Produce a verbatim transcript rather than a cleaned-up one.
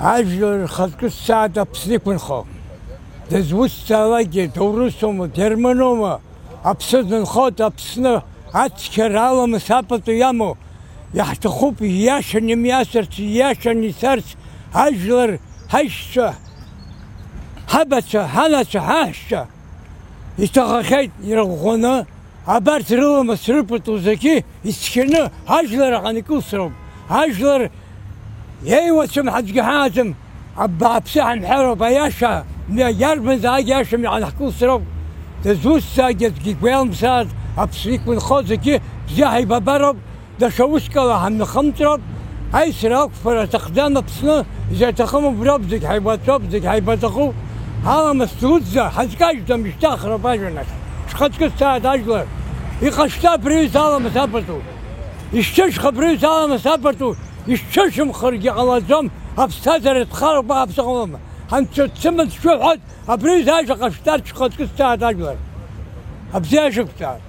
Ажәлар рхатәы ԥсаатә Аԥсны иқәынхо, дызусҭцаалакгьы, доурысума, германума, Аԥсны дынхоит, Аԥсны ацқьара аламыс апату иамоу, иаҳҭахуп ииашаны имҩасырц, ииашаны ицарц, ажәлар, ҳаишьцәа, ҳабацәа, ҳанацәа, ҳаҳәшьцәа. Иҭахахьеит ирӷәӷәаны, абарҭ рыламыс рыпату зегьы ицқьаны ажәлар аҟны икылсроуп. Ажәлар иеиуацәам ҳаӡәгьы ҳааӡам, абааԥсы ҳамҳәароуп, аиаша, мҩа иарбанзаалак иаша мҩа ҳкылсроуп. Дызусҭзаалак аӡәгьы игәы иалымсааит, Аԥсны иқәынхо зегьы бзиа ҳаибабароуп. Даҽа уск ала ҳамҩахымҵроуп, аисра ақәԥара аҭахӡам Аԥсны, изаҭахым уброуп, зегь ҳаибаҵәоуп, зегь ҳаибаҵәахуп. Аламыс дуӡӡа ҳазкажьӡом, ишьҭахроуп ажәҩан ахь. Шьхаҵкы сцааит ажәлар. Иҟашәҵа абри аҩыза аламыс апату. Ишьҭышәх абри аҩыза аламыс апату, ишьҭышәымхыргьы ҟалаӡом, аԥсҭазаара дхароуп, аԥсахәлама. Анцәа дсыман дшәыҳәоит, абри аҩыза ажәа ҟашәҵарц шьхаҵкы сцааит ажәлар. Абзиа шәықәҵааит.